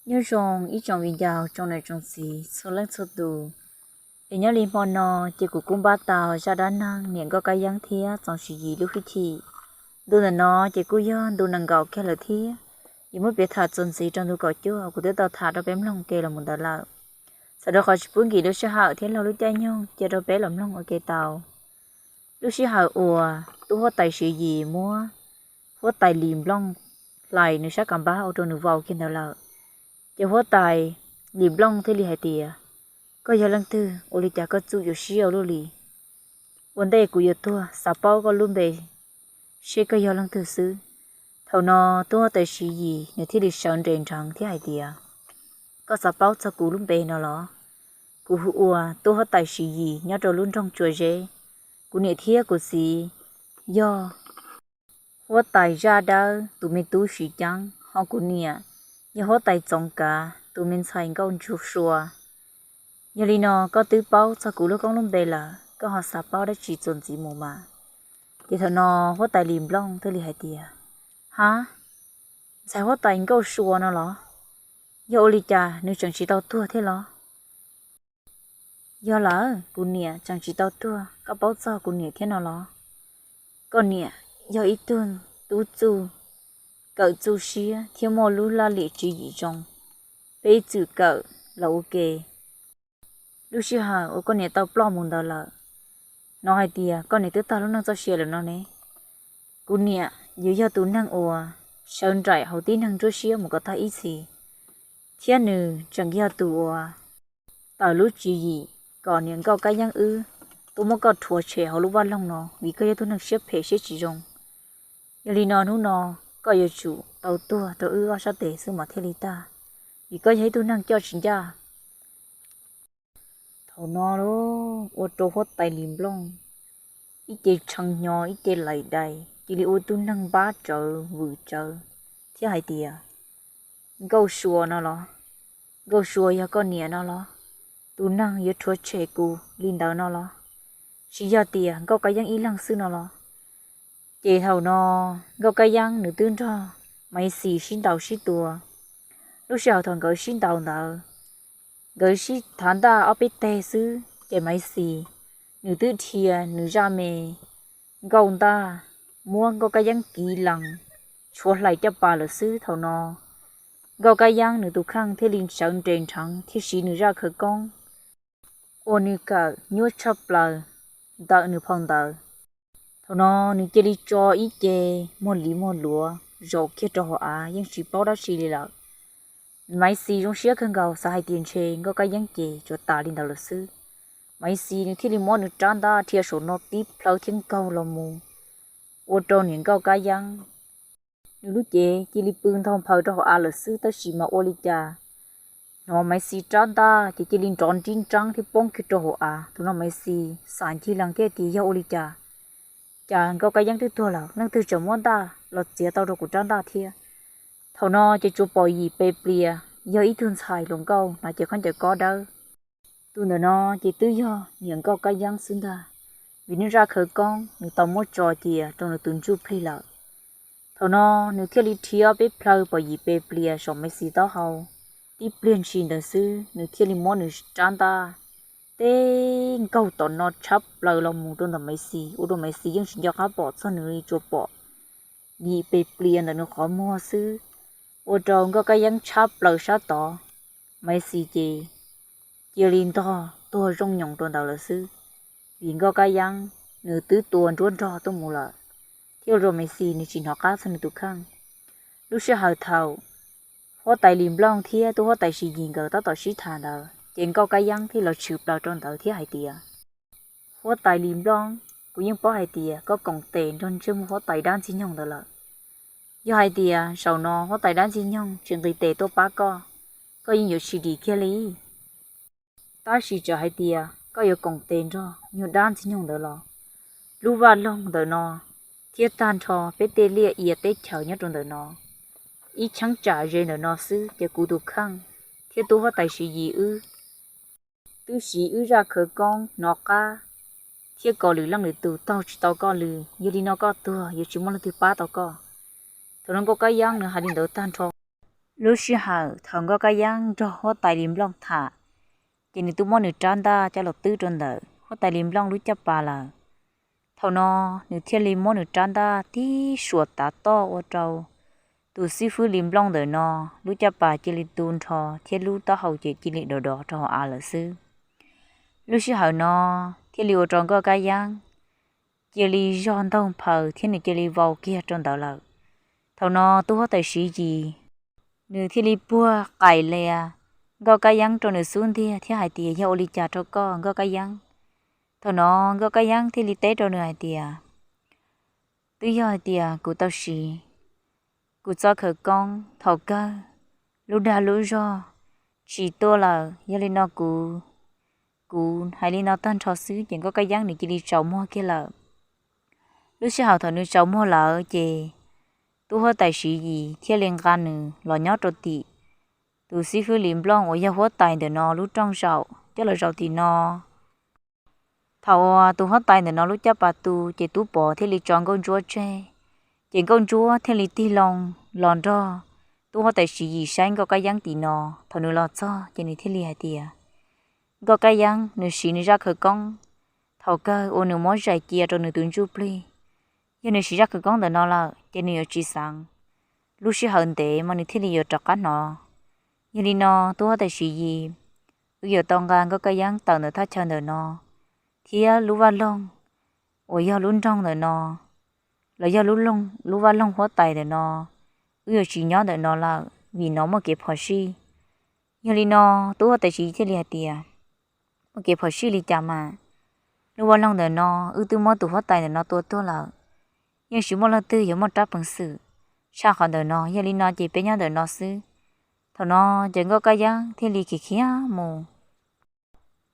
Nyob zoo ib tsoom viv ncaus tsoom niam tsoom txiv txhua leej txhua tus, es nyob li hmo no ces kuv kuj npaj tau zaj dab neeg niam nkauj kab yeeb thiab txoov Siv Yis lub hwj chim. Ntu ntawm no ces kuj yog ntu nees nkaum kiag lawm thiab, yuav muab piav tham txuas ntxiv rau ntu kaum cuaj kuv twb tau tham rau peb mloog ke los mus ntawd lawm. Txhawm rau qhov tsis pub nkim lub sij hawm thiab laug lub caij nyoog cia rau peb los mloog ua ke tau. Lub sij hawm uas tub huab tais Siv Yis muab huab tais Lis Nplooj hlais nws sab kas npab ua rau nws vau kiag ntawd lawm, ces huab tais Lis Nplooj thiaj li hais tias, koj yog leej twg, ua li cas koj txuj yuav siab ua luaj li? Ua ntej kuv yuav tuag xav paub koj lub npe seb koj yog leej twg xwb. Thaum no tub huab tais Siv Yis nws thiaj li sawv nres nrheev thiab hais tias, koj xav paub txog kuv lub npe no los? Kuv hu ua tub huab tais Siv Yis nyob rau lub nroog Tsua Zeb. Kuv niam thiab kuv txiv yog huab tais Zaj Dawb tus me tub Siv Ceeb, ho kuv niam yog huab tais Txoov Kav tus me ntxhais nkauj ntsuag Sua. Yog li no koj twb paub txog kuv lub koob lub npe lawm, koj ho xav paub dab tsi txuas ntxiv mus mas? Ces thaum no huab tais Lis Nplooj thiaj li hais tias, hab, ntxhais huab tais nkauj Sua no los? Yog ua li cas nws tseem tsis tau tuag thiab los? Yog lawm, kuv niam tseem tsis tau tuag, koj paub txog kuv niam thiab no los? Koj niam yog ib tug tub txuj kawm txuj siab thiab muaj lub laj lim tswv yim zoo, peb ib txwm kawm los ua ke. Lub sij hawm uas koj niam tau ploj mus ntawd lawm, hnov hais tias koj niam twb tag lub neej txoj sia lawm no ne. Kuv niam yuav yog tus neeg uas sawv nraim hauv tib neeg nruab siab mus kom tag ib txhis, thiab nws tseem yog tus uas tawm lub tswv yim kom niam nkauj kab yeeb wb tuaj muab koj rhuav tshem hauv lub vaj loog no vim koj yog tug neeg siab phem siab tsis zoo. Yog li no hnub no koj yuav tsum tau tuag rau wb ob sab tes xwb mas thiaj li tag, vim koj yog ib tug neeg coj tsis ncaj. Thaum no ua rau huab tais Lis Nplooj ib ce tshee hnyo ib ce laim dais, cia li ua tug neeg npab tsawv vwm tsawv thiab hais tias, nkauj Sua no los? Nkauj Sua yog koj niam no los? Tus neeg yuav rhuav tshem kuv li ntawd no los? Tsis yog tias nkauj kab yeeb ib leeg xwb no los? Ces thaum no nkauj kab yeeb nws twb nrog Maiv Xis sib ntaus sib tua. Lub sij hawm thaum nkawd sib ntaus ntawd, nkawd sib thav ntaj ob peb teg xwb ces Maiv Xis nws twb dhia nws zaj me nkauj ntaj muab nkauj kab yeeb kiv lees tshuav hlais caj pas lawm xwb. Thaum no nkauj kab yeeb nws tus kheej thiaj li sawv nres nrheev thiab siv nws zaj khawv koob ua nws kawm nyuaj tshaj plaws ntawm nws phau ntawv. Thaum no nws cia li tso ib ce muag liv muag luav zaum kiag rau hauv av yeej tsis paub dab tsi li lawm. Maiv Xis zoo siab kawg nkaus xav hais tias ntshe nkauj kab yeeb ces tsuas tas li ntawd lawm xwb. Maiv Xis nws thiaj li muab nws rab ntaj dhia saum no tib plhaw thiab nkaug los mus ua rau niam nkauj kab yeeb nws lub cev cia li pw ntog nphaws rau hauv av lawm xwb. Tab sis mas ua li cas hnov Maiv Xis rab ntaj ces cia li nrov nrib nreeb thiab poob kiag rau hauv av. Thaum no Maiv Xis xam ncig lees thiab tias yog ua li cas, cas nkauj kab yeeb twb tuag lawm leej twg tseem muab ntaj los txiav tau rau kuv rab ntaj thiab. Thaum no ces tsuas pom yim pes plias yog ib tug ntxhais hluas nkauj hnav cev khaub ncaws kob dawb. Tus ntawm no ces twb yog niam nkauj kab yeeb xwb ntag, vim nws zaj khawv koob nws tau muab tso cia rau nws tus ntsuj plig lawm. Thaum no nws thiaj li rhiab peb plhaw pom yim pes plias saum Maiv Xis taub hau. Tib pliag ntshis ntawd xwb nws thiaj li muab nws rab ntaj teb nkaug tom no tshab plaws los mus rau ntawm Maiv Xis, ua rau Maiv Xis yeej tsis nco qab pom txog nws li, tsuas pom yim pes plias ntawm nws qhov muag xwb, ua rau nkauj kab yeeb tshab plaws sab tod. Maiv Xis ces cia li ntog tuag zoo nyoos rau ntawd lawm xwb, vim nkauj kab yeeb nws twb tua nruab nrog tuaj mus lawm, thiab ua rau Maiv Xis nws tsis hnov qab txog nws tus kheej. Lub sij hawm thaum huab tais Lis Nplooj thiab tub huab tais Siv Yis nkawd tab tom sib tham ntawd ces nkauj kab yeeb thiaj los tshwm plaws rau ntawd thiab hais tias, huab tais Lis Nplooj, kuv yeej paub hais tias koj koom tes nrog ntsej muag huab tais dab ntxwg nyoog ntawd lawm. Yog hais tias zaum no huab tais dab ntxwg nyoog tsis nqis tes tuaj pab koj, koj yeej yuav tsis dim kiag li. Tab sis txawm hais tias koj yuav koom tes nrog nyuag dab ntxwg nyoog ntawd los, lub vaj loog ntawm no thiab tag nrho peb tej liaj ia teb chaws nyob rau ntawm no, ib cheeb tsam ze ntawm no xwb ces kuv tus kheej thiab tub huab tais Siv Yis wb twb siv wb zaj khawv koob hnov qab thiab kom lwm leej lwm tus taug tsis tau koj li. Yog li no koj tuag yuav tsis muaj leej twg pab tau koj. Thaum no nkauj kab yeeb nws hais li ntawd tag nrho, Lub sij hawm thaum Nkauj Kab Yeeb nrog huab tais Lis Nplooj tham, ces nws twb muab nws rab ntaj coj los twb rau ntawm huab tais Lis Nplooj lub caj pas lawm. Thaum no nws thiaj li muab nws rab ntaj tib suas tav toj ua rau tus xib fwb Lis Nplooj ntawm no lub caj pas cia li tu nrho thiab lub taub hau ces cia li dov dov rau hauv av lawm xwb. Lub sij hawm no thiaj li ua rau Nkauj Kab Yeeb cia li zog ntaug nphaws thiab nws cia li vau kiag rau ntawd lawm. Thaum no tub huab tais Siv Yis nws thiaj li puag qaim lias Nkauj Kab Yeeb rau nws xub ntiag thiab hais tias, Yog ua li cas rau koj Nkauj Kab Yeeb? Thaum no Nkauj Kab Yeeb thiaj li teb rau nws hais tias, Twb yog hais tias kuv tau siv kuv txoj khawv koob thaum kawg, lub dag lub zog tsis tuaj lawm, yog li no kuv, kuv hais li no tag nrho xwb ces Nkauj Kab Yeeb nws cia li tsaus muag kiag lawm. Lub sij hawm thaum nws tsaus muag lawm ces tub huab tais Siv Yis thiaj li nqa nws los nyob rau tim tus xib fwb Lis Nplooj uas yog huab tais ntawm no lub rooj zaum coj los zaum tim no. Thaum uas tus huab tais ntawm no lub caj pas tu ces tub pov thiaj li tso Nkauj Ntsuab tseg, ces Nkauj Ntsuab thiaj li tig loo los nrog tub huab tais Siv Yis saib Nkauj Kab Yeeb tim no. Thaum nws los txog ces nws thiaj li hais tias, Nkauj Kab Yeeb nws siv nws zaj khawv koob thaum kawg uas nws muab zais cia rau nws tus ntsuj plig. Yog nws siv zaj khawv koob ntawm no lawm ces nws yuav tsis xeev, lub sij hawm ntev mas nws thiaj li yuav rov qab hnov. Yog li no tub huab tais Siv Yis, wb yuav tau nqa Nkauj Kab Yeeb tawm ntawm thaj chaw ntawm no, thiab lub vaj loog uas yog lub nroog ntawm no, los yog lub vaj loog huab tais ntawm no, wb yuav tsis nyob ntawm no lawm vim no muaj kev phom sij. Yog li no tub huab tais Siv Yis thiaj li hais tias, Muaj kev phom sij li cas mas? Lub vaj loog ntawm no wb twb muab tus huab tais ntawm no tua tuag lawm, yeej tsis muaj leej twg yuav muaj rab peev xwm tshaj qhov ntawm no. Yog li no ces peb nyob ntawm no xwb. Thaum no ces Nkauj Kab Yeeb thiaj li khiav khiav mus.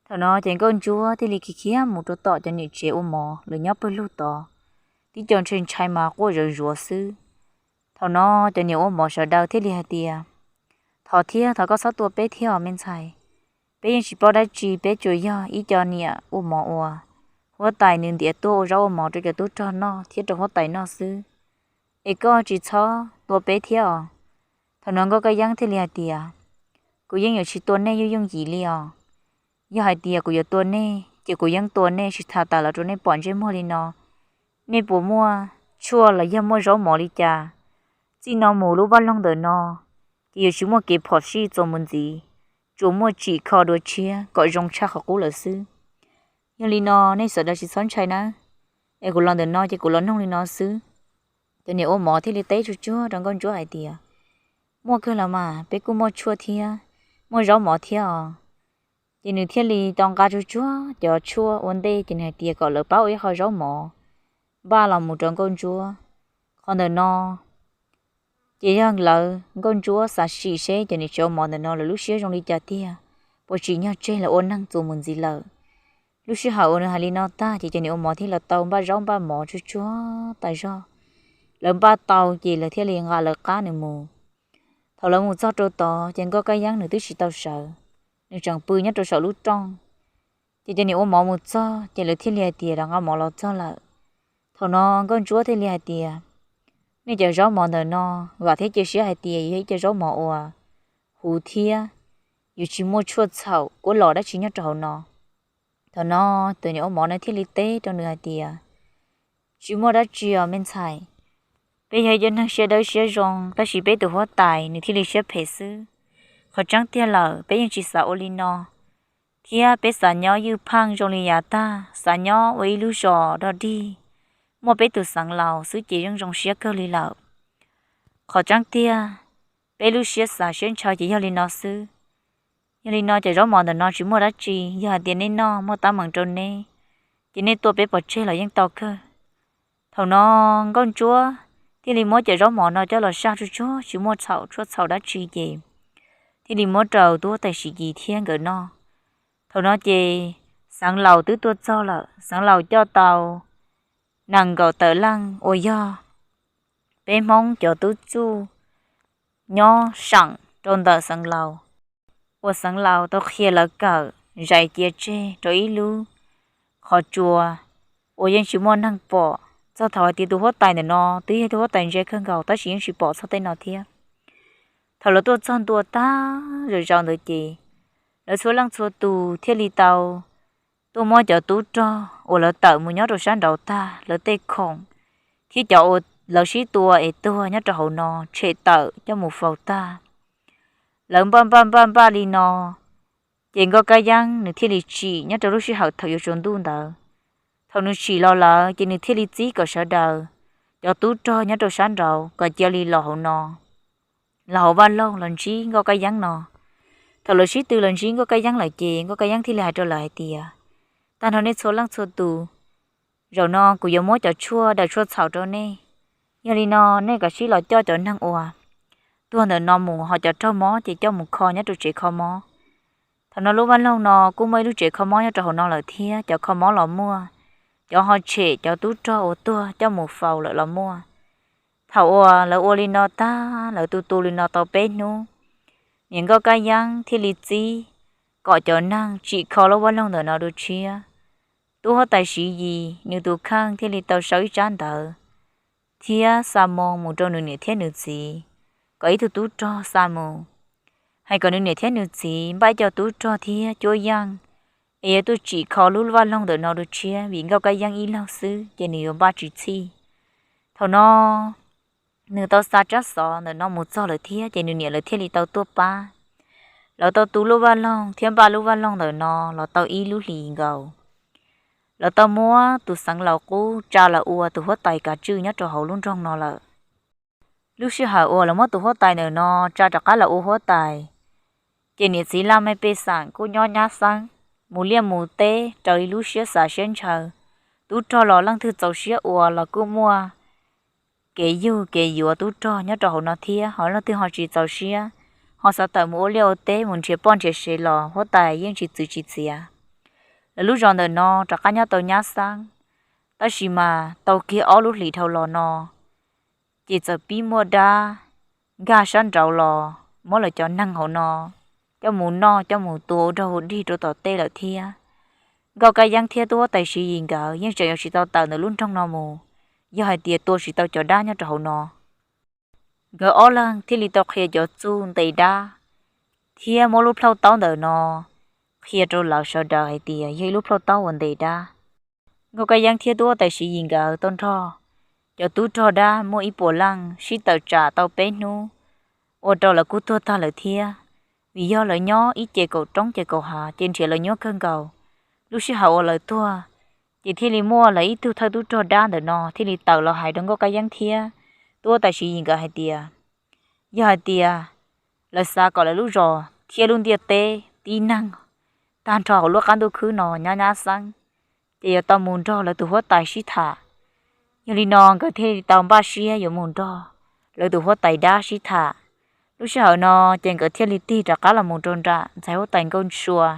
Thaum no ces Nkauj Ntsuab thiaj li khiav khiav mus rau tom cov niam tsev ua mov lawv nyob pawg lug tod, tib co ntshai ntshai mas quaj zawv zuav xwb. Thaum no cov niam ua mov sawv daws thiaj li hais tias, Thov thiab, thov koj txhob tua peb thiab os me ntxhais. Peb yeej tsis paub dab tsi, peb tsuas yog ib co niam ua mov uas huab tais nws ntiav tuaj ua zaub ua mov rau cov tub rog noj thiab rau huab tais noj xwb. Es koj tsis txhob tua peb thiab os. Thaum no Nkauj Kab Yeeb thiaj li hais tias, Kuv yeej yuav tsis tua nej yooj yooj yim li os. Yog hais tias kuv yuav tua nej ces kuv yeej tua nej tsis tas tas los rau nej pom ntsej muag li no. Nej puas muaj tshuaj los yog muaj zaub mov li cas? Txij no mus lub vaj loog ntawm no ces yuav tsis muaj kev phom sij txuas mus ntxiv, tsuas muaj tsim kho dua tshiab kom zoo tshaj qhov qub lawm xwb. Yog li no nej sawv daws tsis txhob ntshai nawb, es kuv los ntawm no ces kuv los nug li no xwb. Cov niam ua mov thiaj li teb tsuag tsuag rau Nkauj Ntsuab hais tias, Muaj kawg los mas, peb kuj muaj tshuaj thiab, muaj zaub mov thiab os. Ces nws thiaj li tau nqa tsuag tsuag cov tshuaj ua ntej ces nws hais tias kom lawv pab ua ib qho zaub mov npaj los mus rau Nkauj Ntsuab. Qhov ntawm no ces yog lawv, Nkauj Ntsuab xav sim seb cov niam tsev ua mov ntawm no lawv lub siab zoo li cas tiag, puas tsim nyog tseg lawv ua neeg txuas mus ntxiv lawm. Lub sij hawm uas nws hais li no tag ces cov niam ua mov thiaj li tau npaj zaub npaj mov tsuag tsuag tas zog. Lawv npaj tau ces lawv thiaj li nqa lawv qab nws mus. Thaum lawv mus txog rau tod ces Nkauj Kab Yeeb nws twb tsis tau sawv, nws tseem pw nyob rau saum lub rooj. Ces cov niam ua mov mus txog ces lawv thiaj li hais tias, Los nqa mov los txog lawm. Thaum no Nkauj Ntsuab thiaj li hais tias, Nej cov zaub mov ntawm no, vam thiab cia siab hais tias yog ib co zaub mov uas huv thiab yuav tsis muaj tshuaj txhaum kuab los dab tsi nyob rau hauv no. Thaum no tus niam ua mov no thiaj li teb rau nws hais tias, Tsis muaj dab tsi os me ntxhais. Peb yog ib co neeg siab dawb siab zoo, tab sis peb tus huab tais nws thiaj li siab phem xwb. Qhov tseeb tiag lawm peb yeej tsis xav ua li no, thiab peb xav nyob ywj pheej zoo li yav tag, xav nyob ua ib lub zos dog dig, muaj peb tus xeev laus xwb ces yeej zoo siab kawg li lawm. Qhov tseeb tiag, peb lub siab xav siab ntshaw ces yog li no xwb. Yog li no cov zaub mov ntawm no tsis muaj dab tsi, yog hais tias nej noj muaj teeb meem rau neb, ces nej tua peb pov tseg los yeej tau kawg. Thaum no Nkauj Ntsuab thiaj li muab cov zaub mov no coj los saj tsuag tsuag tsis muaj txhaum tshuaj txhaum dab tsi ces thiaj li muab rau tub huab tais Siv Yis thiab nkawd noj. Thaum no ces xeev laus twb tuaj txog lawm, xeev laus coj tau nees nkaum tawm leej uas yog peb Hmoob cov tub txuj nyob seem rau ntawm xeev laus, uas xeev laus tau qhia lawv kawm zais cia tseg rau ib lub qhov tsua uas yeej tsis muaj neeg pom. Txog thaum hais tias tus huab tais ntawm no twb yog tus huab tais ntse kawg nkaus tab sis yeej tsis pom txog tej no thiab. Thaum lawv tuaj txog ntua tag zom zaws ntawd ces lawv txhua leej txhua tus thiaj li tau tuaj muab cov tub rog uas lawv tawm mus nyob rau sab nraud tag lawv tej khoom thiab cov uas lawv sib tua es tuag nyob rau hauv no tshem tawm coj mus faus tag. Lawv npaj npaj npaj npaj li no, ces Nkauj Kab Yeeb nws thiaj li tsim nyob rau lub sij hawm thaum yuav tsaus ntuj ntawd. Thaum nws tsim los lawm ces nws thiaj li txib kom sawv daws cov tub rog nyob rau sab nraud kom cia li los hauv no, los hauv vaj loog los ntsib Nkauj Kab Yeeb no. Thaum lawv sib tw los ntsib Nkauj Kab Yeeb lawm ces Nkauj Kab Yeeb thiaj li hais rau lawv hais tias, tag nrho nej txhua leej txhua tus, zaum no kuv yuav muab cov tshuaj daws tshuaj txhaum rau nej. Yog li no nej kom sib los coj cov neeg uas tuag ntawm no mus, ho cov raug mob ces coj mus kho nyob rau tsev kho mob. Thaum no lub vaj loog no kuj muaj ib lub tsev kho mob nyob rau hauv no lawm thiab, cov kho mob los muaj, cov ho tshem cov tub rog uas tuag coj mus faus lawm los muaj. Thaum uas lawv ua li no tag, lawv tu tu li no tau peb hnub, niam Nkauj Kab Yeeb thiaj li txib kom cov neeg tsim kho lub vaj loog ntawm no dua tshiab. Tub huab tais Siv Yis nws tus kheej thiaj li tau sau ib tsab ntawv thiab xa moo mus rau nws niam thiab nws txiv, kom ib tug tub rog xa mus, hais kom nws niam thiab nws txiv npaj ib co tub rog thiab cuab yeej, es yuav tuaj tsim kho lub vaj loog ntawm no dua tshiab, vim Nkauj Kab Yeeb ib leeg xwb ces nws yuav npaj tsis txhij. Thaum no nws tau xa tsab xov ntawm no mus txog lawm thiab ces nws niam lawv thiaj li tau tuaj pab. Lawv tau tu lub vaj loog thiab npaj lub vaj loog ntawm no los tau ib lub hlis nkaus. Lawv tau muab tus xeev laus qub tsa los ua tus huab tais kav tswj nyob rau hauv lub nroog no lawm. Lub sij hawm uas lawv muab tus huab tais ntawm no tsa rov qab los ua huab tais, ces niam txiv laj mej pej xeem kuj nyob nyab xeeb, mus liaj mus teb raws li lub siab xav siab ntshaw. Tub rog los leej twg txaus siab ua los kuj muaj kev yug kev yuav tub rog nyob rau hauv no thiab, ho leej twg ho tsis txaus siab, ho xav tawm mus ua liaj ua teb mus nrhiav poj nrhiav sev los huab tais yeej tsis txwv tsis txiav. Lawv lub zos ntawm no rov qab nyob tau nyab xeeb, tab sis mas tau kiag ob lub hlis dhau los no ces txawm pib muaj dab nkag sab nraud los muab lawv cov neeg hauv no coj mus noj coj mus tua ua dog ua dig rau tom tej lawm thiab. Nkauj Kab Yeeb thiab tub huab tais Siv Yis nkawd yeej tseem yuav tsis tau tawm ntawm lub nroog no mus, yog hais tias tua tsis tau cov dab nyob rau hauv no. Nkawd ob leeg thiaj li tau qhia cov txuj ntes dab thiab muab lub plhaub taub ntawm no qhia rau lawv sawv daws hais tias yog ib lub plhaub taub uas ntes dab. Nkauj Kab Yeeb thiab tub huab tais Siv Yis nkawd tau nrog cov tub rog dab muaj ib puas leej sib tawm tsam tau peb hnub, ua rau lawv kuj tuag tag lawm thiab. Vim yog lawv nyob ib ce kaum roob ce kaum hav ces nrhiav lawv nyuaj kawg nkaus. Lub sij hawm uas lawv tuag, ces thiaj li muaj lawv ib tug thawj tub rog dab ntawm no thiaj li tawm los hais rau Nkauj Kab Yeeb thiab tub huab tais Siv Yis nkawd hais tias, yog hais tias lawv xav kom lawv lub zos thiab lub ntiaj teb tib neeg tag nrho hauv lub qab ntuj khwb no nyab nyab xeeb, ces yuav tau mus nrog lawv tus huab tais sib tham. Yog li no nkawd thiaj li tau npaj siab yuav mus nrog lawv tus huab tais dab sib tham. Lub sij hawm no ces nkawd thiaj li tig rov qab los mus rau nram ntxhais huab tais Nkauj Sua,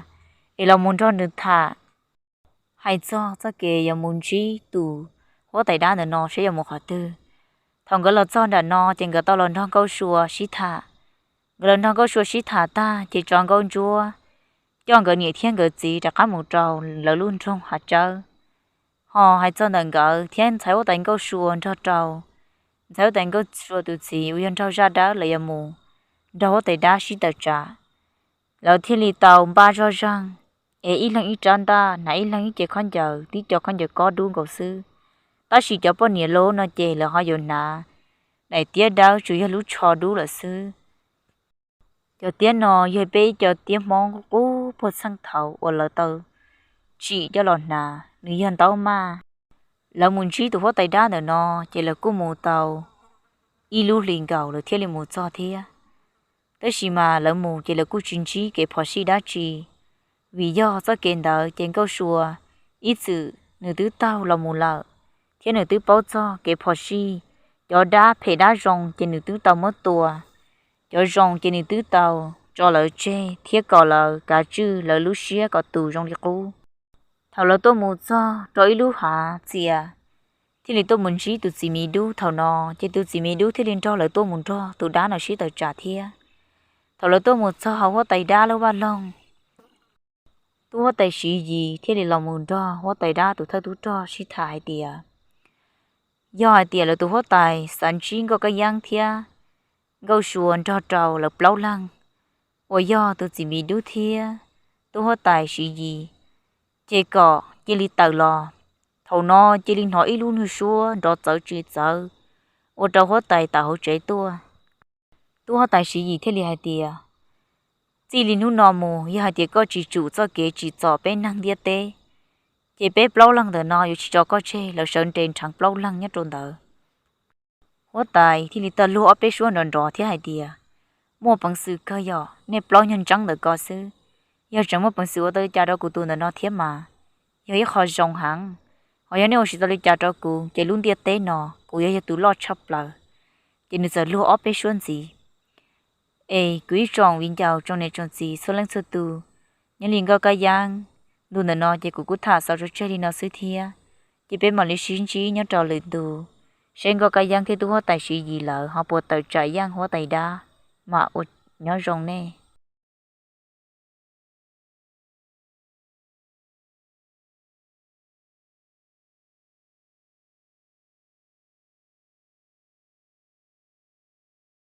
es los mus nrog nws tham hais txog txoj kev yuav mus ntsib tus huab tais dab ntawm no saib yuav mus qhov twg. Thaum nkawd los txog nram no ces nkawd tau los nrog Nkauj Sua sib tham. Nkawd los nrog Nkauj Sua sib tham tag ces tso Nkauj Ntsuab coj nkawd niam thiab nkawd txiv rov qab mus rau lawv lub nroog Hav Tsawb. Ho hais txog ntawm nkawd thiab ntxhais huab tais Nkauj Sua nrog rau ntxhais huab tais Nkauj Sua tus txiv uas yog nraug zaj dawb lawv yuav mus nrog huab tais dab sib tawm tsam. Lawv thiaj li tau npaj zoj zeeg, es ib leeg ib rab ntaj, hnav ib leeg ib ce khaub ncaws, tib co khaub ncaws kob dub nkaus xwb. Tab sis cov poj niam loj no ces lawv ho yuav hnav daim tiab dawb tsuas yog lub tsho dub lawm xwb. Cov tiab no yog peb ib co tiab Hmoob qub puag txheej thaud uas lawv tau tsim coj los hnav, nws yog ntaub maj. Lawv mus ntsib tus huab tais dab ntawm no ces lawv kuj mus tau ib lub hlis nkaus lawv thiaj li mus txog thiab. Tab sis mas lawv mus ces lawv kuj tsis ntsib kev phom sij dab tsi, vim yog txoj kev ntawd ces Nkauj Sua ib txwm nws twb taug los mus lawm, thiab nws twb paub txog kev phom sij. Cov dab phem dab zoo ces nws twb tau muab tua, cov zoo ces nws twb tau tso lawv tseg thiab kom lawv kav tswj lawv lub siab kom tus zoo li qub. Thaum lawv tuaj mus txog rau ib lub hav txias, thiaj li tuaj mus ntsib tus txiv miv dub. Thaum no ces tus txiv miv dub thiaj li nrog lawv tuaj mus nrog tus dab no sib tawm tsam thiab. Thaum lawv tuaj mus txog hauv huab tais dab lub vaj loog, tub huab tais Siv Yis thiaj li los mus nrog huab tais dab tus thawj tub rog sib tham hais tias, yog hais tias lawv tus huab tais xav ntsib Nkauj Kab Yeeb thiab Nkauj Sua nrog rau lawv plaub leeg uas yog tus txiv Miv Dub thiab tub huab tais Siv Yis, ces kom cia li tawm los. Thaum no cia li hnov ib lub nyuag suab nrov txawv tsis txawv ua rau huab tais tawm hauv tsev tuaj. Tub huab tais Siv Yis thiaj li hais tias, txij li hnub no mus yog hais tias koj tsis tsum txoj kev tsim txom peb neeg ntiaj teb, ces peb plaub leeg ntawm no yuav tsis tso koj tseg. Lawv sawv nres nrheev plaub leeg nyob rau ntawd. Huab tais thiaj li tau luag ob peb suab nrov nrov thiab hais tias, muaj peev xwm kawg yog nej plaub nyuag ntseeb ntawm ko xwb. Yog tseem muaj peev xwm ua tau li cas rau kuv tus ntawm no thiab mas yog ib qho zoo heev. Ho yog nej ua tsis tau li cas rau kuv ces lub ntiaj teb no kuv yuav yog tus loj tshaj plaws. Ces nws txawm luag ob peb suab ntxiv. Es kuv ib tsoom viv ncaus tsoom niam tsoom txiv txhua leej txhua tus, nyob li Nkauj Kab Yeeb, ntu ntawm no ces kuv kuj tham xaus tso tseg li no xwb thiab. Ces peb mam li sib ntsib nyob rau lwm ntu, seb Nkauj Kab Yeeb thiab tub huab tais Siv Yis lawv ho puas tawm tsam yeej huab tais dab. Mam ua nyob zoo nej.